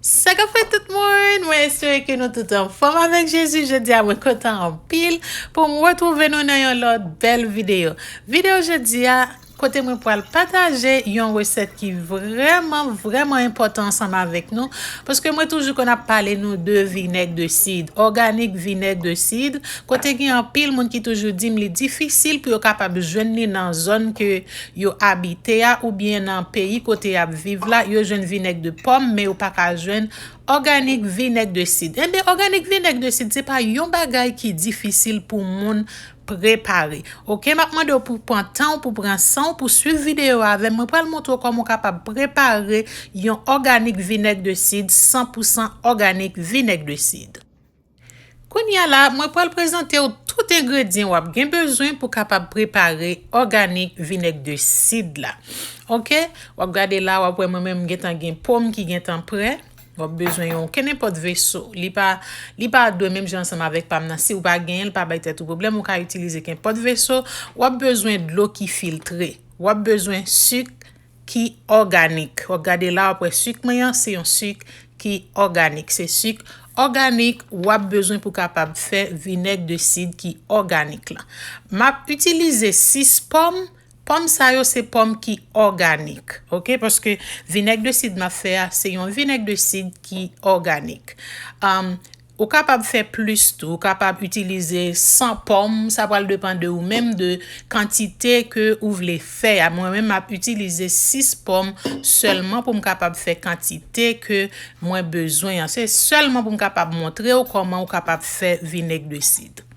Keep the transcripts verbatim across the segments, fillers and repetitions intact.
Sa k ap fèt tout moun? Mwen espere ke nou tout anfòm avèk Jezi. Jodi a, mwen kontan anpil pou m retwouve nou nan yon lòt bèl videyo. Videyo jodi a, kote mwen pral pataje yon resèt ki vrèman, vrèman enpòtan ansanm avèk nou, paske mwen toujou konn ap pale nou de vinèg de sid, òganik vinèg de sid, kote gen anpil moun ki toujou di m li difisil pou yo kapab jwenn li nan zòn ke yo abite a, oubyen nan peyi kote y ap viv la, yo jwenn vinèg de pòm, men yo pa ka jwenn òganik vinèg de sid. Enben, òganik vinèg de sid, se pa yon bagay ki difisil pou moun prepare. Oke, m ap mande w pou pran tan w, pou pran san w, pou swiv videyo a avè m. Mwen pral montre w kòman w kapab prepare yon òganik vinèg de sid, san pou san òganik vinèg de sid. Kounye a la, mwen pral prezante w tout engredyan w ap gen bezwen pou kapab prepare òganik vinèg de sid la. Oke? W ap gade la, w ap wè mwen menm m gentan gen pòm ki gentan prè. W ap bezwen yon kenenpòt veso. Li pa, li pa dwe menm jan ansanm avèk pa m nan. Si w pa genyen l, pa bay tèt ou pwoblèm, ou ka itilize kenpòt veso. W ap bezwen dlo ki filtre. W ap bezwen sik ki òganik. W ap gade la, w ap wè sik mwen an, se yon sik ki òganik. Se sik òganik w ap bezwen pou kapab fè vinèg de sid ki òganik la. M ap itilize sis pòm. Pòm sa yo se pòm ki òganik, oke? Paske vinèg de sid m ap fè a, se yon vinèg de sid ki òganik. Um, ou kapab fè plis tou, ou kapab itilize san pòm, sa pral depann de ou menm, de kantite ke ou vle fè a. Mwen menm, m ap itilize sis pòm sèlman pou m kapab fè kantite ke mwen bezwen an. Se sèlman pou m kapab montre w kòman ou kapab fè vinèg de sid.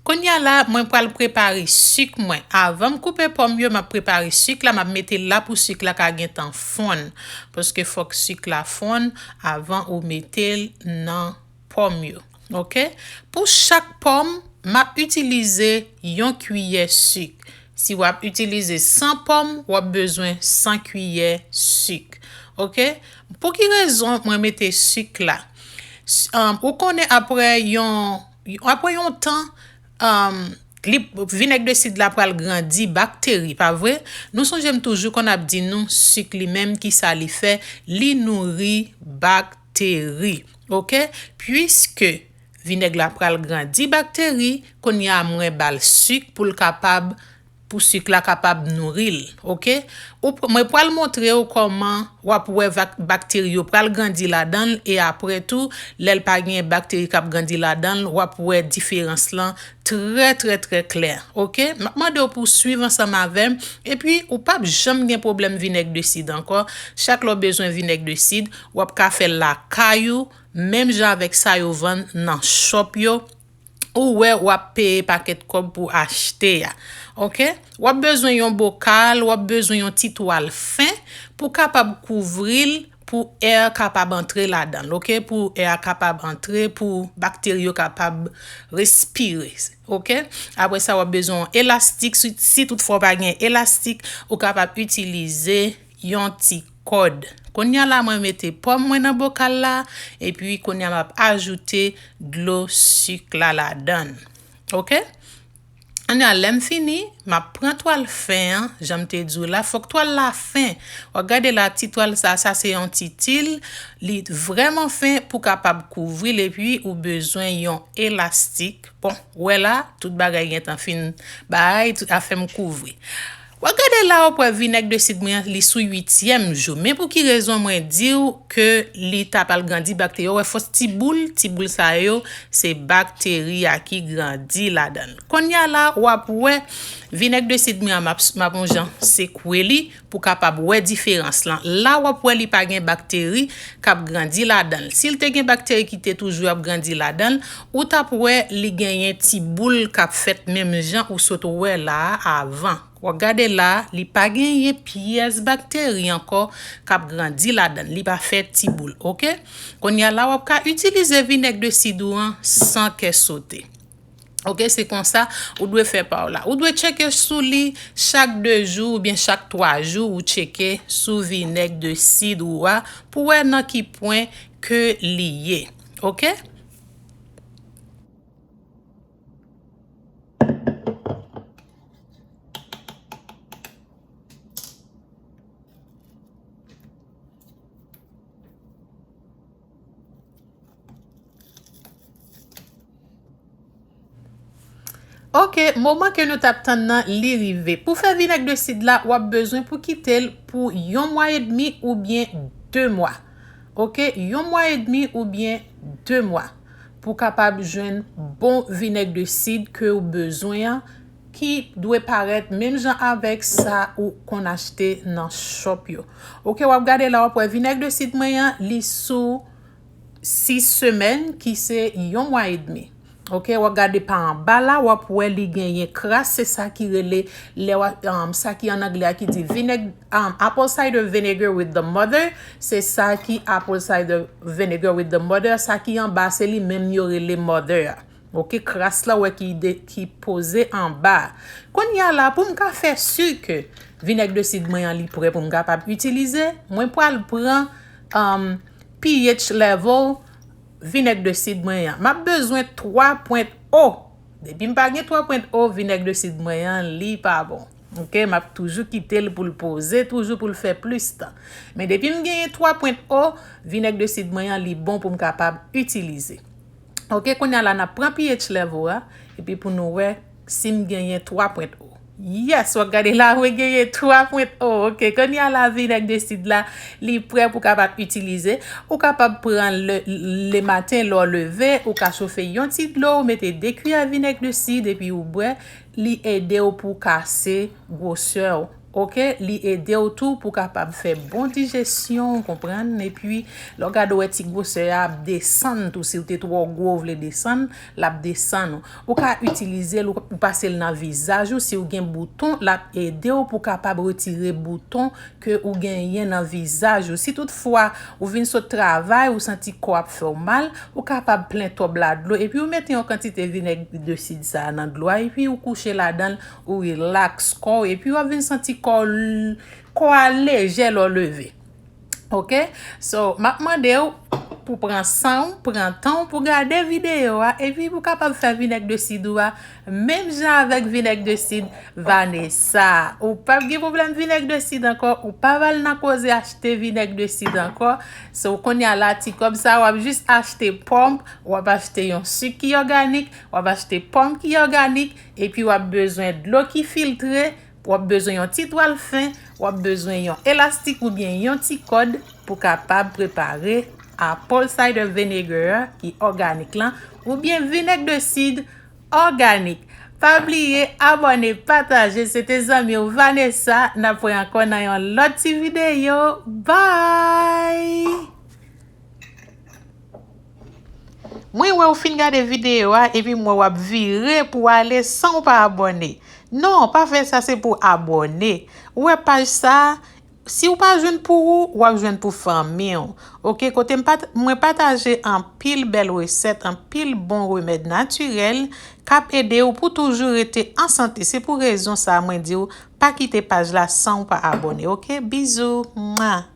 Kounye a la, mwen pral prepare sik mwen. Avan m koupe pòm yo, m ap prepare sik la, m ap mete l la pou sik la ka gentan fonn. Paske fòk sik la fonn avan ou mete l nan pòm yo. Oke? Pou chak pòm, m ap itilize yon kiyè sik. Si w ap itilize san pòm, w ap bezwen san kiyè sik. Oke? Pou ki rezon mwen mete sik la? S-, um, ou konnen apre yon, apre yon tan, um, li, vinèg de sid la pral grandi bakteri, pa vre? Nou sonje m toujou konn ap di nou sik li menm, ki sa li fè? Li nouri bakteri. Oke? Piske vinèg la pral grandi bakteri, kounye a mwen ba l sik pou l kapab, pou sik la kapab nouri l, oke? Ou p-, mwen pral montre w kòman w ap wè vak-, bakteri yo pral grandi ladan l, e apre tou, lè l pa gen bakteri k ap grandi ladan l, w ap wè diferans lan trè, trè, trè klè, oke? M ap mande w pou w swiv ansanm avè m, epi ou p ap janm gen pwoblèm vinèg de sid ankò. Chak lè w bezwen vinèg de sid, w ap ka fè l lakay ou, menm jan avèk sa yo vann nan shop yo, ou wè w ap peye pakèt kòb pou achte a. Oke? W ap bezwen yon bokal, w ap bezwen yon ti twal fen pou kapab kouvri l, pou air kapab antre ladan l, oke? Pou air kapab antre, pou bakteri yo kapab respire, oke? Apre sa, w ap bezwen yon elastik. Si, si toutfwa w pa gen elastik, ou kapab itilize yon ti kòd. Kounye a la, mwen mete pòm mwen nan bokal la, epi kounye a m ap ajoute dlo sik la ladan l. Oke? Kounye a, lè m fini, m ap pran twal fen an, jan m te di w la, fòk twal la fen. W ap gade la, ti twal sa, sa se yon ti til, li vrèman fen pou kapab kouvri l, epi ou bezwen yon elastik. Bon, ou wè la, tout bagay gentan fin bay, tout afè m kouvri. W ap gade la, w ap wè vinèg de sid mwen an, li sou uityèm jou. Men pou ki rezon mwen di w ke li ta pral grandi bakteri? W wè fòs ti boul, ti boul sa yo, se bakteri a ki grandi ladan l. Kounye a la, w ap wè vinèg de sid mwen an, m ap, m ap yon jan sekwe li pou kapab wè diferans lan. La, w ap wè li pa gen bakteri k ap grandi ladan l. Si l te gen bakteri ki te toujou ap grandi ladan l, ou t ap wè li genyen ti boul k ap fèt menm jan ou sot wè la a avan. W ap gade la, li pa genyen pyès bakteri ankò k ap grandi ladan l. Li pa fè ti boul, oke? Kounye a la, w ap ka itilize vinèg de sid ou an san kè sote. Oke, se konsa ou dwe fè pa w la. Ou dwe tcheke sou li chak de jou oubyen chak twa jou, ou tcheke sou vinèg de sid ou a pou wè nan ki pwen ke li ye. Oke? Ok, moman ke nou t ap tann nan, li rive. Pou fè vinèg de sid la, w ap bezwen pou kite l pou yon mwa edmi oubyen de mwa. Ok, yon mwa edmi oubyen de mwa. Pou kapab jwenn bon vinèg de sid ke w bezwen an, ki dwe parèt menm jan avèk sa ou konn achte nan shop yo. Ok, w ap gade la, w ap wè vinèg de sid mwen an, li sou sis semèn, ki se yon mwa edmi. Ok, w ap gade pa anba la, w ap wè li genyen kras, se sa ki rele, lè w a, um, sa ki an anglè a ki di vinèg, um, apple cider vinegar with the mother, se sa ki apple cider vinegar with the mother, sa ki anba se li menm yo rele mother a. Ok, kras la, wè ki de, ki poze anba. Kounye a la, pou m ka fè si ke vinèg de sid mwen an li prè pou m kapab itilize, mwen pral pran, um, pH level vinèg de sid mwen an. M ap bezwen twa pwent O. Depi m pa gen twa pwent O, vinèg de sid mwen an, li pa bon. Ok, m ap toujou kite l pou l poze, toujou pou l fè plis tan. Men depi m genyen twa pwent O, vinèg de sid mwen an, li bon pou m kapab itilize. Ok, kounye a la, n ap pran pH level a, epi pou nou wè si m genyen twa pwent O. Yes, w ap gade la, mwen genyen twa pwent O. Ok, kounye a la, vinèg de sid la, li prè pou kapab itilize. Ou kapab pran le, le maten, lè w leve, ou ka chofe yon ti dlo, ou mete de kiyè vinèg de sid, epi ou bwè. Li ede w pou kase gwosè w. Ok, li ede w tou pou kapab fè bon dijesyon, w konprann? Epi, lè w gade w wè ti gwosè a ap desann tou, si w te twò gwo, w vle desann, l ap desann ou. Ou ka itilize l, ou pase l nan vizaj ou, si w gen bouton, l ap ede w pou kapab retire bouton ke ou genyen nan vizaj ou. Si toutfwa ou vin sot travay, ou santi kò ap fè w mal, ou kapab plen tòb la dlo, epi ou mete yon kantite vinèg de sid sa a nan dlo a, epi ou kouche ladan l, ou rilaks kò w, epi w ap vin santi kò w l-, kò a lejè lè w leve. Ok? So, m ap mande w pou pran san w, pran tan w pou gade videyo a, epi pou kapab fè vinèg de sid ou a, menm jan avèk vinèg de sid Vanessa. Ou p ap gen pwoblèm vinèg de sid ankò, ou p ap al nan koze achte vinèg de sid ankò. So, kounye a la, ti kòb sa, w ap jis achte pòm, w ap achte yon sik ki òganik, w ap achte pòm ki òganik, epi w ap bezwen dlo ki filtre, w ap bezwen yon ti twal fen, w ap bezwen yon elastik oubyen yon ti kòd pou kapab prepare apple cider vinegar ki òganik lan, oubyen vinèg de sid òganik. Pa bliye abòne, pataje. Se te zanmi w Vanessa. N ap wè ankò nan yon lòt ti videyo. Bye! Mwen wè w fin gade videyo a, epi m wè w ap vire pou ale san w pa abòne. Non, pa fè sa, se pou abòne. Ou wè paj sa a, si w pa jwenn pou ou, w ap jwenn pou fanmi w. Ok, kote m pat-, mwen pataje anpil bèl resèt, anpil bon remèd natirèl k ap ede w pou toujou rete an sante. Se pou rezon sa a mwen di w, pa kite paj la san w pa abòne. Ok, bizou. Mwa.